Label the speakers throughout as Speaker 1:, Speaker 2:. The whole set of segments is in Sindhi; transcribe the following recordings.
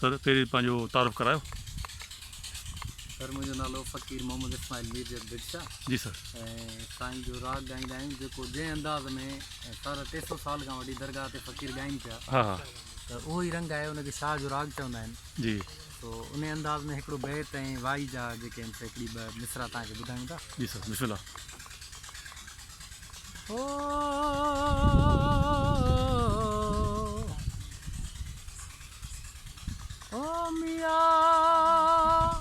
Speaker 1: سر پهرين پنهنجو تعارف ڪرايو.
Speaker 2: سر منهنجو نالو فقير محمد اسماعيل ميرجت ڀٽشاهه.
Speaker 1: جي سر.
Speaker 2: ۽ سائين جو راڳ ڳائيندا آهيون جيڪو جنهن انداز ۾ ساڍا 300 سال کان وٺي درگاهه تي فقير ڳائين پيا
Speaker 1: ها ها.
Speaker 2: ته اهو ئي رنگ آهي ان کي شاهه جو راڳ چوندا آهن.
Speaker 1: جي.
Speaker 2: سو انهي انداز ۾ هڪڙو بيت ۽ وائي جا جيڪي آهن سي هڪڙي ٻه مصرع توهان کي ٻڌايون ٿا.
Speaker 1: جي سر بسم الله.
Speaker 2: او او ميان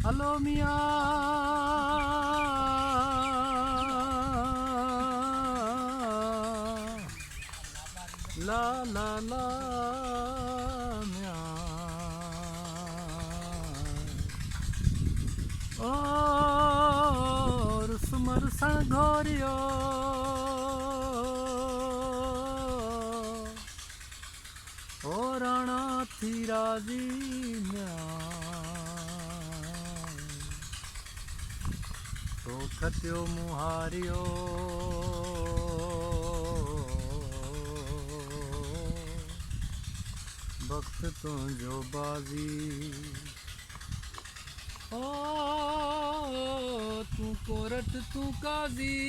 Speaker 2: هلو ميان لا لا لا ميان او رسمر سڻ گهوريو او راڻا ٿي راضي ميان تو کٽيو مون هاريو بخت تنهنجو بازي او تون ڪورٽ تون قاضي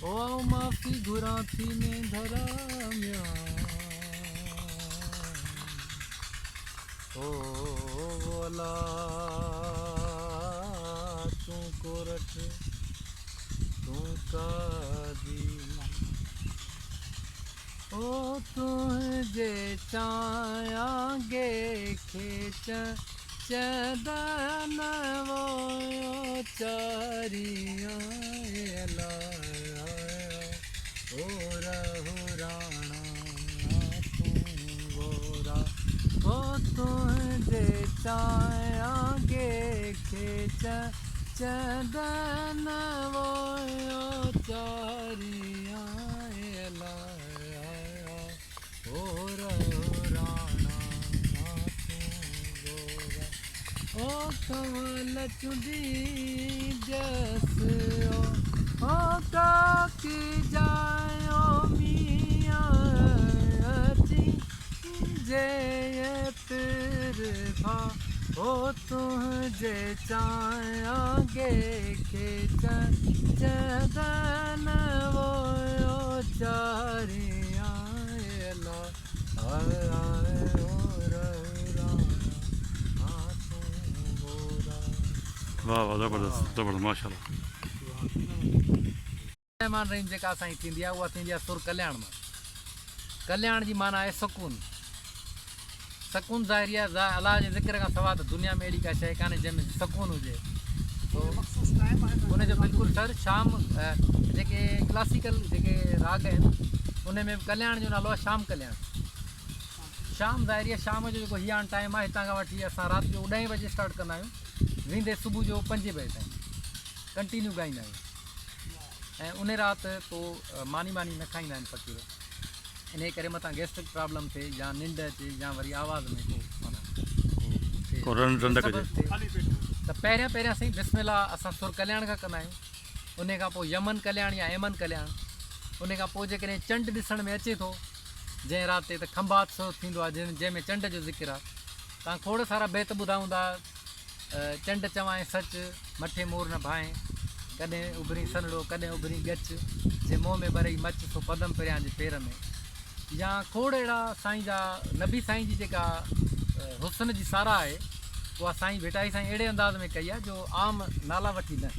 Speaker 2: او آئون معافي گهران ٿي مينڌرا ميان او الا تون ڪورٽ تون قاضي او تنهنجي چاهيان گي کي چندن وو چاريان الا او رهو راڻا تون وورا او تنهنجي چاهيان گي کي چندن وو چاريان
Speaker 1: واه واه زبردست زبردست ماشاءالله.
Speaker 2: رحمان رحيم جيڪا اسان جي ٿيندي آهي اها ٿيندي آهي سر ڪلياڻ مان. ڪلياڻ جي معنيٰ آهي سڪون. سڪون ظاهري آهي الله جي ذڪر کان سوا ته دنيا ۾ اهڙي ڪا شيء ڪانهي جنهن ۾ سڪون هجي. ان جو بلڪل سر شام جيڪي ڪلاسيڪل جيڪي راڳ آهن ان ۾ به ڪلياڻ جو نالو آهي شام ڪلياڻ. شام ظاهري آهي شام جو جيڪو هي آن ٽائيم آهي هتان کان وٺي اسان رات جو ڏهين بجي اسٽارٽ ڪندا آهيون ويندي صبح جو پنجين بجي تائين ڪنٽينيو ڳائيندا آهيون. ۽ انهي رات پوء ماني ٻاني نه کائيندا آهن فقير انهي ڪري متان گيسٽرڪ پرابلم ٿئي يا ننڊ اچي يا وري آواز ۾ ڪو معنيٰ
Speaker 1: ڪو رنڊڪ اچي.
Speaker 2: ته پهريان پهريان سائين بسم الله اسان سر ڪلياڻ کان ڪندا آهيون انهي کان پوء يمن ڪلياڻ يا ايمن ڪلياڻ انهي کان پوء جيڪڏهن چنڊ ڏسڻ ۾ اچي ٿو جنهن رات تي ته کنڀات سو ٿيندو آهي جنهن ۾ چنڊ جو ذڪر آهي تان کوڙ سارا بيت ٻڌا هوندا چنڊ چوانء سچ، مٺي مور نه ڀانئين. ڪڏهن اڀرين سنهڙو، ڪڏهن اڀرين ڳچ، جي منهن ۾ ٻرئي مچ، سو پدم پريان جي پير ۾. يا کوڙ اهڙا سائين جا نبي سائين جي جيڪا حسن جي ساراهه آهي، اها سائين ڀٽائي سائين اهڙي انداز ۾ ڪئي آهي جو عام نالا وٺي نه.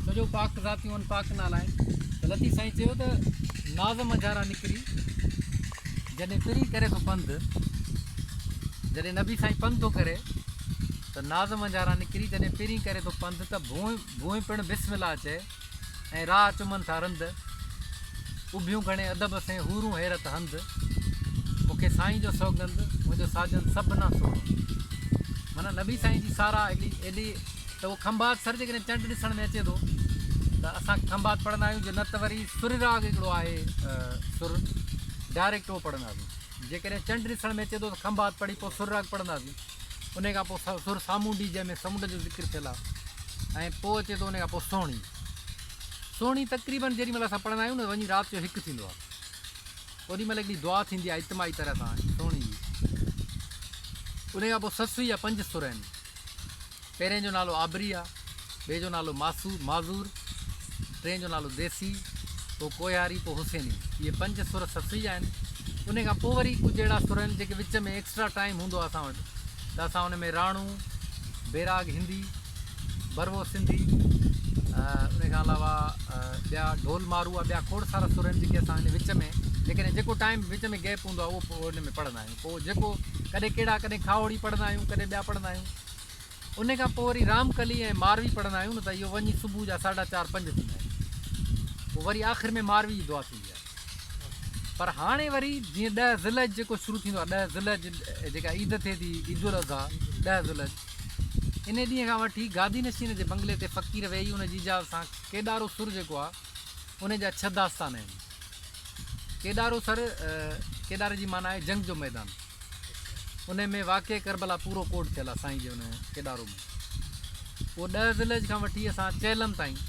Speaker 2: ڇو جو پاڪ ذاتيون ان پاڪ نالا آهن ته لطيف سائين چيو ته ناز منجهارا نڪري جڏهن پرين ڪري ٿو پنڌ، جڏهن نبي سائين پنڌ ٿو ڪري، ته ناز منجهاران نڪري جڏهن پرين ڪري ٿو پنڌ ته ڀونء ڀونء پڻ بسم الله چئي ۽ راهه چمن ٿا رند اڀيون گهڻي ادب سين حورون حيرت هنڌ مون کي سائين جو سوڳنڌ منهنجو ساجن سڀ نا سهڻو معنيٰ نبي سائين جي ساراهه هڪڙي ايڏي ته اهو کنڀات سر جيڪڏهن چنڊ ڏسڻ ۾ اچي ٿو ته اسان کنڀات پڙهندا آهيون جو نه ته وري سر راڳ هڪڙو آهي سر ڊائريڪٽ اهو پڙهنداسين جيڪڏهن چنڊ ڏسڻ ۾ اچي ٿو ته کنڀات پڙهي پوء سر راڳ پڙهنداسين انهيء کان پوء سر سامونڊي جنهن ۾ سمنڊ جو ذڪر ٿيل آهي ۽ پوء اچي ٿو انهيء کان پوء سهڻي. سهڻي تقريبن جيڏي مهل اسان پڙهندا آهيون نه وڃي رات جو هڪ ٿيندو آهي. اوڏي مهل هڪڙي دعا ٿيندي آهي اجتماعي طرح سان سهڻي جي. ان کان پوء سسئي جا پنج سر آهن. پهرئين جو نالو آبري آهي، ٻئي جو نالو ماسو، معذور، ٽئين جو نالو ديسي، پوء ڪوهياري، پوء حسيني. اهي پنج سر سسئي جا آهن. ان کان پوء وري ڪجهه اهڙا سر آهن جيڪي وچ ۾ ايڪسٽرا ٽائيم هوندو آهي اسان وٽ ته اسان ان ۾ راڻو، بيراڳ هندي، بروو سنڌي، ان کان علاوه ٻيا ڍول مارو آ ٻيا کوڙ سارا سر آهن جيڪي اسان ان وچ ۾ جيڪڏهن جيڪو ٽائيم وچ ۾ گيپ هوندو آهي اهو پوء ان ۾ پڙهندا آهيون پوء جيڪو ڪڏهن ڪهڙا ڪڏهن کاهوڙي پڙهندا آهيون ڪڏهن ٻيا پڙهندا آهيون ان کان پوء وري رام ڪلي ۽ ماروي پڙهندا آهيون نه ته اهو وڃي صبح جا ساڍا چار پنج ٿيندا آهن پوء وري آخر ۾ ماروي جي دعا ٿيندي آهي پر هاڻي وري جيئن ڏهه ذوالحج جيڪو شروع ٿيندو آهي ڏهه ذوالحج جيڪا عيد ٿئي ٿي عيد الاضحيٰ ڏهه ذوالحج انهي ڏينهن کان وٺي گادي نشين جي بنگلي تي فقير ويهي ان جي اجازت سان ڪيڏارو سر جيڪو آهي انهي جا ڇهه داستان آهن. ڪيڏارو سر، ڪيڏاري جي معنيٰ آهي جنگ جو ميدان. انهي ۾ واقعه ڪربلا پورو ڪوٽ ٿيل آهي سائين جي ان ڪيڏارو ۾. اهو ڏهه ذوالحج کان وٺي اسان چهلم تائين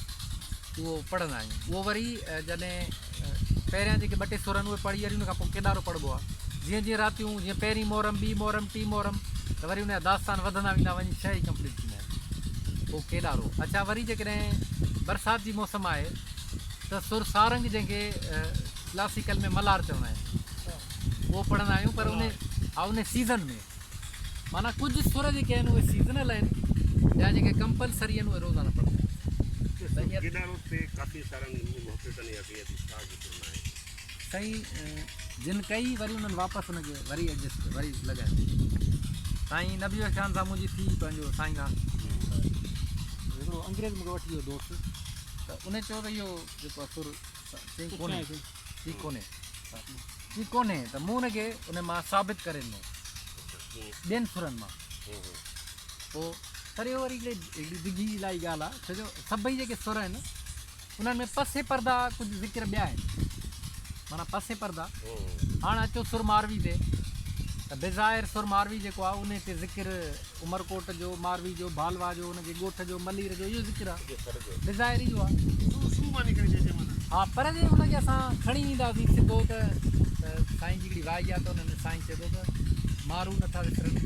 Speaker 2: اهو پڙهندا آهيون. اهو وري جڏهن پهريان جيڪي ٻه ٽي سر آهن اهي پڙهي وري ان کان پوء ڪيڏارو پڙهبو آهي. جيئن جيئن راتيون جيئن پهرين محرم ٻي محرم ٽي محرم ته وري ان جا داستان وڌندا ويندا وڃي ڇهه ئي ڪمپليٽ ٿيندا آهن پوء ڪيڏارو اڇا وري جيڪڏهن برسات جي موسم آهي ته سر سارنگ جنهن کي ڪلاسيڪل ۾ ملهار چوندا آهن اهو پڙهندا آهيون پر ان ها ان سيزن ۾ معنيٰ ڪجهه سر جيڪي آهن اهي سيزنل آهن ٻيا جيڪي ڪمپلسري آهن اهي روزانه پڙهندا آهيون.
Speaker 3: ڪيڏارو تي ڪافي سارن محققن اها ڪئي آهي ته شاهه جو سر ناهي.
Speaker 2: سائين جن ڪئي وري انهن واپس ان کي وري ايڊجسٽ وري لڳايو. سائين نبي بخش خان سان منهنجي ٿي پنهنجو سائين کان هڪڙو انگريز مونکي وٺي ويو دوست ته ان چيو ته اهو جيڪو آهي سر چئي ڪونهي چئي ڪونهي چئي ڪونهي ته مون ان کي ان مان ثابت ڪري ڏنو ٻين سرن مان پوء سر اهو وري هڪڙي هڪڙي ڊگهي الائي ڳالهه آهي ڇو جو سڀئي جيڪي سر آهن انهن ۾ پس پرده ڪجهه ذڪر ٻيا آهن معنيٰ پس پرده هاڻ اچو سر ماروي تي ته بظاهر سر ماروي جيڪو آهي ان تي ذڪر عمرڪوٽ جو ماروي جو ڀالوا جو ان جي ڳوٺ جو ملير جو اهو ذڪر آهي بظاهر اهو آهي ها پر جي ان کي اسان کڻي وينداسين سڌو ته سائين جي هڪڙي وائي آهي ته ان ۾ سائين چئي ٿو ته مارو نٿا وسرن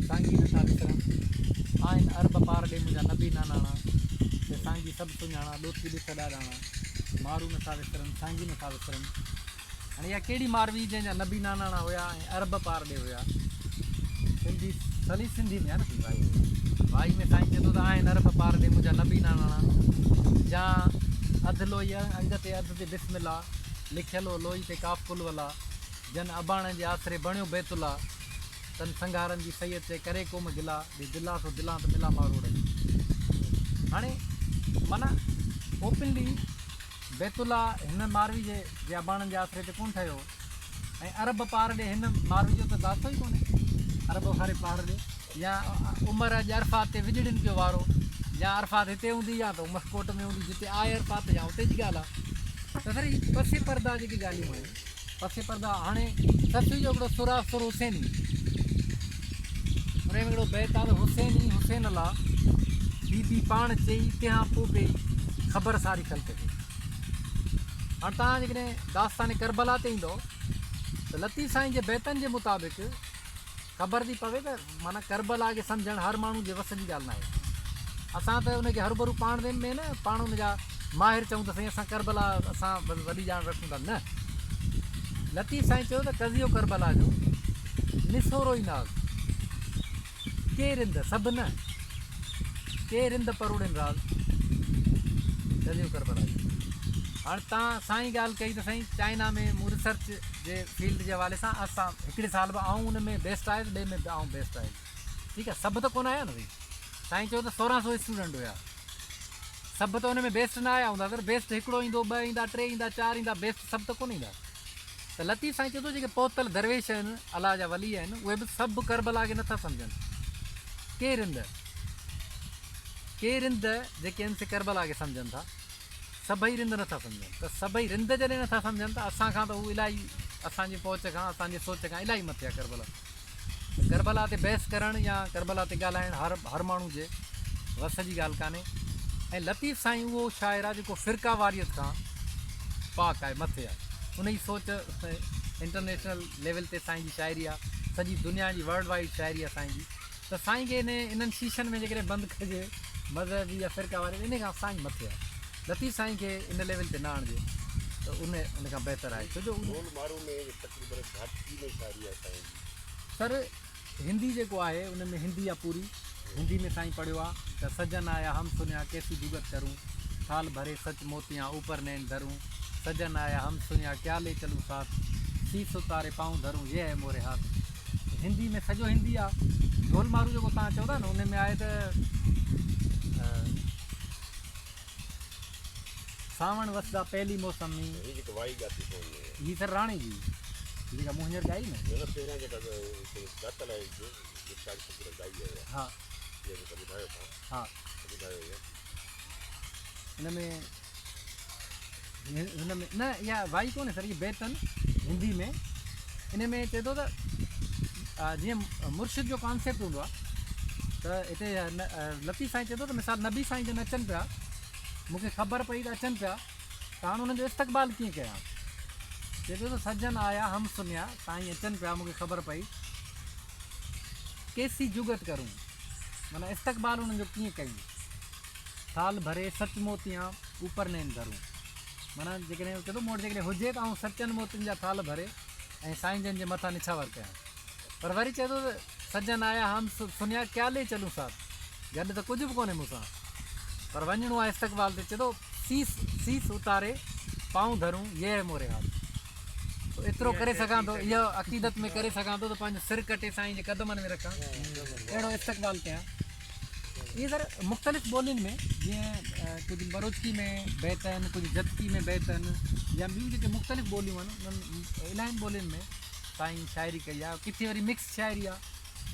Speaker 2: سانگي نٿا وسرن آهن عرب پار ڏي منهنجا نبي ناناڻا سي سانگي سڀ سڃاڻا، ڏوٿي ڏٿ ڏاڏاڻا، مارو نٿا وسرن، سانگي نٿا وسرن. هاڻي اها ڪهڙي ماروي جنهن جا نبي ناناڻا هيا ۽ عرب پار ڏي هيا. سنڌي سليس سنڌي ۾ آهي نه سائين وائي. وائي ۾ سائين چئي ٿو ته آهن عرب پار ڏي منهنجا نبي ناناڻا، جان اڌ لوئي انگ تي اڌ تي بسم الله، لکيل هو لوئي تي ڪاف قل والله، جن اباڻن جي آسري بڻيو بيت الله. تن سنگهارن جي سيد چئي ڪري قوم گلا، ڏي دلا سو دلان ته ملان ماروئڙن. هاڻي معنيٰ اوپنلي بيت الله هن ماروي جي جي اباڻن جي آسري تي ڪونه ٺهيو هو ۽ عرب پار ڏي هن ماروي جو ته داستو ئي ڪونهي عرب واري پار ڏي يا عمر اڄ عرفات تي وڄڙين پيو وارو يا عرفات هتي هوندي يا ته عمر ڪوٽ ۾ هوندي جتي آهي عرفات يا اتي جي ڳالهه آهي ته سر هي پس پرده جيڪي ڳالهيون آهن پس پرده هاڻي سسئي جو هڪڙو سر آ سر حسيني ان ۾ هڪڙو بيت آ ته حسيني حسين الله بي بي پاڻ چئي تنهان پوء پئي خبر ساري خلق کي. هاڻ توهان جيڪڏهن داستان ڪربلا تي ايندؤ ته لطيف سائين جي بيتن جي مطابق خبر ٿي پوي ته معنيٰ ڪربلا کي سمجهڻ هر ماڻهو جي وس جي ڳالهه ناهي. اسان ته ان کي هروڀرو پاڻ ۾ نه پاڻ ان جا ماهر چئون ته سائين اسان ڪربلا اسان وڏي ڄاڻ رکون ٿا نه. لطيف سائين چيو ته قضيو ڪربلا جو نسورو ئي ناز. ڪي رند، سڀ نه، ڪي رند پروڙين راز. قضيو ڪربلا جو. هاڻ تان سائين ڳالهه ڪئي ته سائين چائنا ۾ مون ريسرچ جي فيلڊ جي حوالي سان اسان هڪڙي سال به آئون ان ۾ بيسٽ آيس ٻئي ۾ به آئون بيسٽ آيس ٺيڪ آهي سڀ ته ڪونه آيا نه سائين سائين چيو ته سورهن سو اسٽوڊنٽ هيا سڀ ته ان ۾ بيسٽ نه آيا هوندا سر بيسٽ هڪڙو ايندو ٻه ايندا ٽي ايندا چار ايندا بيسٽ سڀ ته ڪونه ايندا ته لطيف سائين چيو ته جيڪي پهتل درويش آهن الله جا ولي آهن اهي به سڀ ڪربلا کي نٿا سمجهن ڪي رند ڪي رند جيڪي آهن سي ڪربلا کي سمجهن ٿا سڀئي رند نٿا سمجهن ته سڀئي رند جڏهن نٿا سمجهن ته اسان کان ته هو الاهي اسان جي پهچ کان اسان جي سوچ کان الاهي مٿي آهي ڪربلا ته ڪربلا تي بحث ڪرڻ يا ڪربلا تي ڳالهائڻ هر هر ماڻهو جي وس جي ڳالهه ڪانهي. ۽ لطيف سائين اهو شاعر آهي جيڪو فرقه واريت کان پاڪ آهي، مٿي آهي. ان جي سوچ انٽرنيشنل ليول تي سائين جي شاعري آهي، سڄي دنيا جي ورلڊ وائيڊ شاعري آهي سائين جي. ته سائين کي انهن شيشن ۾ جيڪڏهن بند ڪجي مذهبي يا فرقه واريت انهي کان سائين مٿي آهي. لطيف سائين کي ان ليول تي نه آڻجي ته ان کان بهتر آهي ڇو جو.
Speaker 3: ڍول مارو ۾ تقريبن ڍاٽڪي ۾ شاعري آهي سائين جي.
Speaker 2: سر هندي جيڪو آهي ان ۾ هندي آ پوري هندي ۾ سائين پڙهيو آ ته سجن آيا هم سنيا ڪيسي جگت ڪرون ٿال ڀري سچ موتيان اوپر نين ڌرون سجن آيا هم سنيا ڪيا لي چلون ساٿ سيس اتاري پائون ڌرون يه هي موري هاٿ هندي ۾ سڄو هندي آ ڍول مارو جيڪو توهان چئو ٿا نه ان ۾ آهي ته سانوڻ وسدا پهلي موسم ۾.
Speaker 3: هي جيڪا وائي ڳاتي سو ان ۾.
Speaker 2: هي سر راڻي جي هي جيڪا مون هينئر ڳائي نه.
Speaker 3: نه نه پهريان جيڪا ڳاتل آهي جو نشاد فقير ڳائي آهي اها.
Speaker 2: ها.
Speaker 3: جيڪا جيڪا ٻڌايو ٿا.
Speaker 2: ها.
Speaker 3: ٻڌايو اها.
Speaker 2: هن ۾ هن ۾ نه اها وائي ڪونهي سر هي بيت آهن هندي ۾ ان ۾ چئي ٿو ته جيئن مرشد جو ڪانسيپٽ هوندو آهي ته هتي لطيف سائين چئي ٿو ته مثال نبي سائين جن اچن پيا مون کي خبر پئي ته اچن پيا ته هاڻ انهن جو استقبال ڪيئن ڪيان؟ چئي پيو ته سجن آيا هم سنيا، سائين اچن پيا مون کي خبر پئي، ڪيسي جگت ڪرون، معنيٰ استقبال انهن جو ڪيئن ڪيون؟ ٿال ڀري سچ موتيان اوپر نين ڌرون، معنيٰ جيڪڏهن چئي ٿو مون وٽ جيڪڏهن هجي ته آئون سچن موتين جا ٿال ڀري ۽ سائين جن جي مٿان نڇاور ڪيان. پر وري چئي ٿو ته سجن آيا هم سنيا ڪيا لي چلون ساٿ، گڏ ته ڪجهه به ڪونهي مون سان، پر وڃڻو آهي استقبال تي، چئي ٿو سيس سيس اتاري پائون ڌرون يهه موري هاٿ. سو ايترو ڪري سگهان ٿو، اهو عقيدت ۾ ڪري سگهان ٿو ته پنهنجو سر ڪٽي سائين جي قدمن ۾ رکان، اهڙو استقبال ڪيان. ائين سر مختلف ٻولين ۾ جيئن ڪجهه ٻروچڪي ۾ بيت آهن، ڪجهه جتڪي ۾ بيت آهن يا ٻيون جيڪي مختلف ٻوليون آهن انهن الاهين ٻولين ۾ سائين شاعري ڪئي آهي، ڪٿي وري مڪس شاعري آهي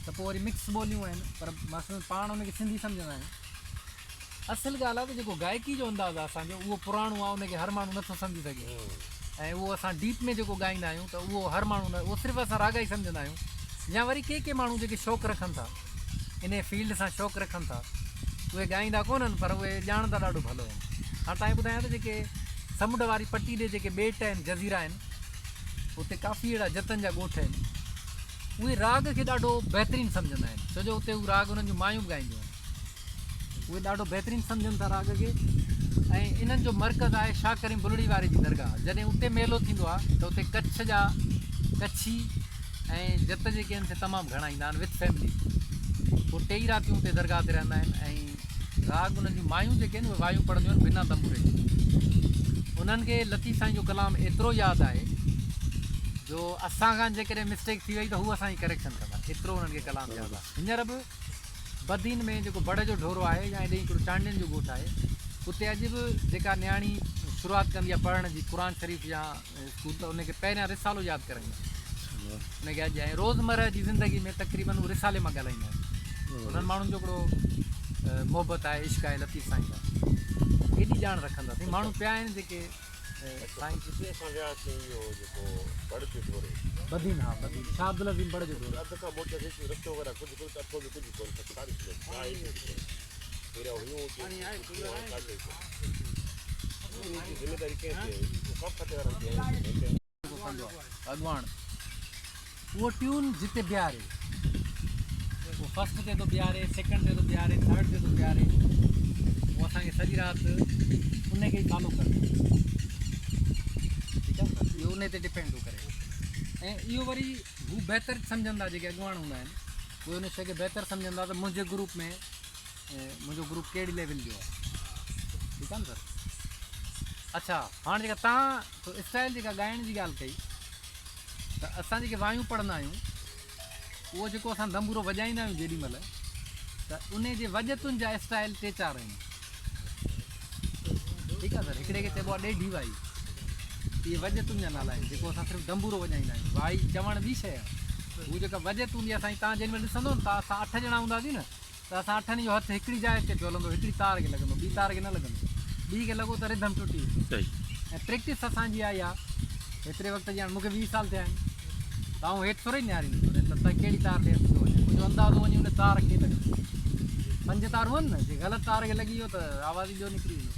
Speaker 2: ته پوء وري مڪس ٻوليون آهن پر مان پاڻ ان کي سنڌي سمجهندا آهيون. اصل ڳالهه آهي ته جيڪو گائڪي جو انداز آهي اسان جو اهو پراڻو آهي ان کي هر ماڻهو نٿو سمجهي سگهي ۽ اهو اسان ڊيپ ۾ جيڪو ڳائيندا آهيون ته اهو هر ماڻهو نه اهو صرف اسان راڳ ئي سمجهندا آهيون يا وري ڪي ڪي ماڻهو جيڪي شوق رکن ٿا انهي فيلڊ سان شوق رکن ٿا اهي ڳائيندا ڪونهن پر اهي ڄاڻندا ڏاڍو ڀلو آهن. هاڻ تائين ٻڌايان ته جيڪي سمنڊ واري پٽي ڏي جيڪي ٻيٽ آهن جزيرا آهن اتي ڪافي اهڙا جتن جا ڳوٺ آهن اهي راڳ کي ڏاڍو بهترين سمجهندا آهن ڇو جو اتي هو راڳ انهن جون مايون به ڳائينديون آهن اهي ڏاڍو بهترين سمجهن ٿا راڳ کي ۽ انهن جو مرڪز آهي شاهه ڪريم بلڙي واري جي درگاهه جڏهن اتي ميلو ٿيندو آهي ته اتي ڪڇ جا ڪڇي ۽ جت جيڪي آهن سي تمام گهڻا ايندا آهن وٿ فيملي پوء ٽيئي راتيون اتي درگاهه تي رهندا آهن ۽ راڳ انهن جون مايون جيڪي آهن اهي وايون پڙهنديون آهن بنا دنبوري جي انهن کي لطيف سائين جو ڪلام ايترو ياد آهي جو اسان کان جيڪڏهن مسٽيڪ ٿي وئي ته هو اسان جي ڪريڪشن ڪندا ايترو انهن کي ڪلام ياد آهي هينئر به بدين ۾ جيڪو بڙ جو ڍورو آهي يا هيڏي هڪڙو چانڊين جو ڳوٺ آهي اتي اڄ به جيڪا نياڻي شروعات ڪندي آهي پڙهڻ جي قرآن شريف يا اسڪول ته ان کي پهريان رسالو ياد ڪرائيندا آهن ان کي اڄ ۽ روزمره جي زندگي ۾ تقريبن هو رسالي مان ڳالهائيندا آهن انهن ماڻهن جو هڪڙو محبت آهي عشق آهي لطيف سائين سان ايڏي ڄاڻ رکندا سائين ماڻهو پيا آهن جيڪي سائين
Speaker 3: جتي اسان وياسين اهو جيڪو بڙ جو ڍورو
Speaker 2: بدين ها بدين شاهه عبدالعظيم بڙ جو ڍورو
Speaker 3: اڌ کان موٽياسين رستو وغيره ڪجهه ڪونه ته اٺو به ڪجهه ڪونه ته ساري ساري پهريان هيون اتي هاڻي ڪا شيء ڪونهي. انهي جي ذميداري ڪنهن تي آهي؟ اوقاف کاتي وارن تي آهي يا ڪنهن؟
Speaker 2: جيڪو ڪندو آهي اڳواڻ اهو ٽيون جتي بيهاري اهو فرسٽ تي ٿو بيهاري سيڪنڊ تي ٿو بيهاري ٿرڊ تي ٿو بيهاري اهو اسان کي سڄي رات ان کي ئي فالو ڪرڻو ٺيڪ آهي اهو ان تي ڊپينڊ ٿو ڪري ۽ اهو وري هو بهتر سمجهندا جيڪي اڳواڻ هوندا آهن اهي ان شيء کي بهتر سمجهندا ته منهنجي گروپ ۾ منهنجو گروپ ڪهڙي ليول جو آهي ٺيڪ آهي نه سر اڇا هاڻ جيڪا تان اسٽائل جيڪا ڳائڻ جي ڳالهه ڪئي ته اسان جيڪي وايون پڙهندا آهيون اهو جيڪو اسان دنبورو وڄائيندا آهيون جيڏي مهل ته ان جي وڄتن جا اسٽائل ٽي چار آهن ٺيڪ آهي سر هڪڙي کي چئبو آهي ڏيڍي وائي اهي وڄتن جا نالا آهن جيڪو اسان صرف دنبورو وڄائيندا آهيون وائي چوڻ ٻي شيء آهي هو جيڪا وڄت هوندي آهي سائين تان جيڏي مهل ڏسندو نه ته اسان اٺ ڄڻا هونداسين نه ته اسان اٺن جو هٿ هڪڙي جاء تي پيو هلندو، هڪڙي تار کي لڳندو، ٻي تار کي نه لڳندو، ٻي کي لڳو ته رڌم ٽٽي ويندي.
Speaker 1: صحيح.
Speaker 2: ۽ پريڪٽس اسان جي آهي اها هيتري وقت جي هاڻ مون کي 20 سال ٿيا آهن ته آئون هيٺ ٿوري نهاريندس ته ته ڪهڙي تار ڏي هٿ پيو وڃي، منهنجو اندازو وڃي ان تار کي لڳندو. پنج تارون آهن نه، جي غلط تار کي لڳي ويو ته آواز ئي ٻيو نڪري ويندو.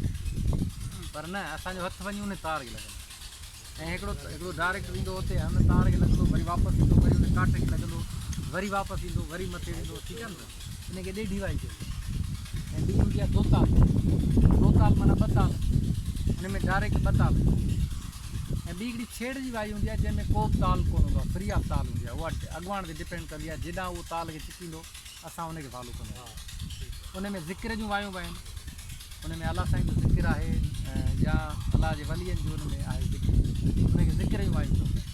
Speaker 2: پر نه اسان جو هٿ وڃي ان تار کي لڳندو. ۽ هڪڙو هڪڙو ڊائريڪٽ ويندو اتي ان تار کي لڳندو وري واپس ايندو وري ان ڪاٺ کي لڳندو وري واپس ايندو وري مٿي ويندو ٺيڪ آهي نه ان کي ڏيڍي وائي چئبو آهي ۽ ٻي هوندي آهي دوتال دوتال معنيٰ ٻه تال ان ۾ ڊائريڪٽ ٻه تال ۽ ٻي هڪڙي ڇيڙ جي وائي هوندي آهي جنهن ۾ ڪو به تال ڪونه هوندو آهي فري آف تال هوندي آهي اها اڳواڻ تي ڊپينڊ ڪندي آهي جيڏانهن اهو تال کي ڇڪيندو اسان ان کي فالو ڪندا آهيون ان ۾ ذڪر جون وايون به آهن ان ۾ الله سائين جو ذڪر آهي يا الله جي ولين جو ان ۾ آهي ذڪر ان کي ذڪر جون وايون چوندا آهن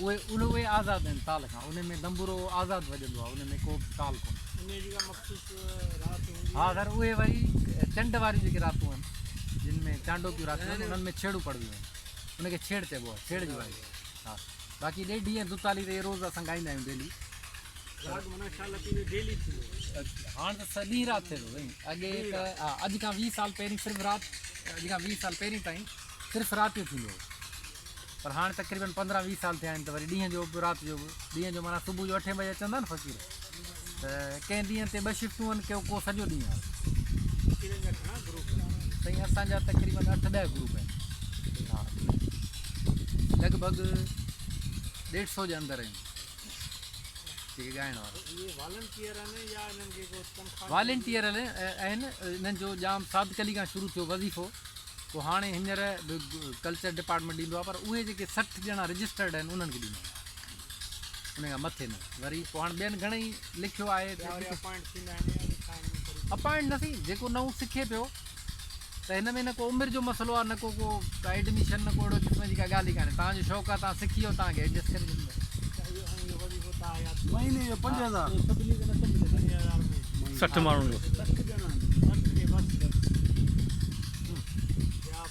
Speaker 2: اهي ان اهي آزاد آهن تال کان ان ۾ دنبورو آزاد وڄندو آهي ان ۾ ڪو به تال ڪونهي
Speaker 4: ان جي ڪا مخصوص رات هوندي
Speaker 2: ها سر اهي وري چنڊ واريون جيڪي راتون آهن جن ۾ چانڊوڪيون راتيون آهن انهن ۾ ڇيڙون پڙهبيون آهن ان کي ڇيڙ چئبو آهي ڇيڙ جي وائي ها باقي ڏيڍي ۽ دوتالي ته اهي روز اسان ڳائيندا آهيون ڊيلي
Speaker 4: راڳ معنيٰ شاهه لطيف جو ڊيلي ٿيندو هو.
Speaker 2: هاڻ ته ڏينهن رات ٿئي ٿو سائين اڳي ته ها اڄ کان ويهه سال پهرين صرف رات اڄ کان ويهه سال پهرين تائين صرف رات جو ٿيندو هو پر هاڻ تقريبن پندرهن ويهه سال ٿيا آهن ته وري ڏينهن جو به رات جو به ڏينهن جو معنيٰ صبح جو اٺين بجي اچندا نه فقير ته ڪنهن ڏينهن تي ٻه شفٽون آهن ڪو ڪو سڄو ڏينهن آهي.
Speaker 4: فقيرن جا گهڻا گروپ آهن؟
Speaker 2: سائين اسان جا تقريبن اٺ ڏهه گروپ آهن ها لڳ ڀڳ ڏيڍ سو جي اندر آهن. جيڪي ڳائڻ وارا.
Speaker 4: اهي والنٽيئر آهن يا انهن کي ڪو تنخواه
Speaker 2: والنٽيئر آهن انهن جو ڄام صادق علي کان شروع ٿيو وظيفو پوء هاڻي هينئر به ڪلچر ڊپارٽمينٽ ڏيندو آهي پر اهي جيڪي 60 ڄڻا رجسٽرڊ آهن انهن کي ڏيندا آهن ان کان مٿي نه وري پوء هاڻي ٻين گهڻئي لکيو آهي اپائنٽ نه سائين جيڪو نئون سکي پيو ته هن ۾ نه ڪو عمر جو مسئلو آهي نه ڪو ڪو ڪا ايڊميشن نه ڪو اهڙو قسم جي ڪا ڳالهه ئي ڪانهي توهان جو شوق آهي توهان سکي ويو توهان کي ايڊجسٽ ڪري ڇڏيندا.
Speaker 1: مهيني جو 5000. 60 ماڻهن جو.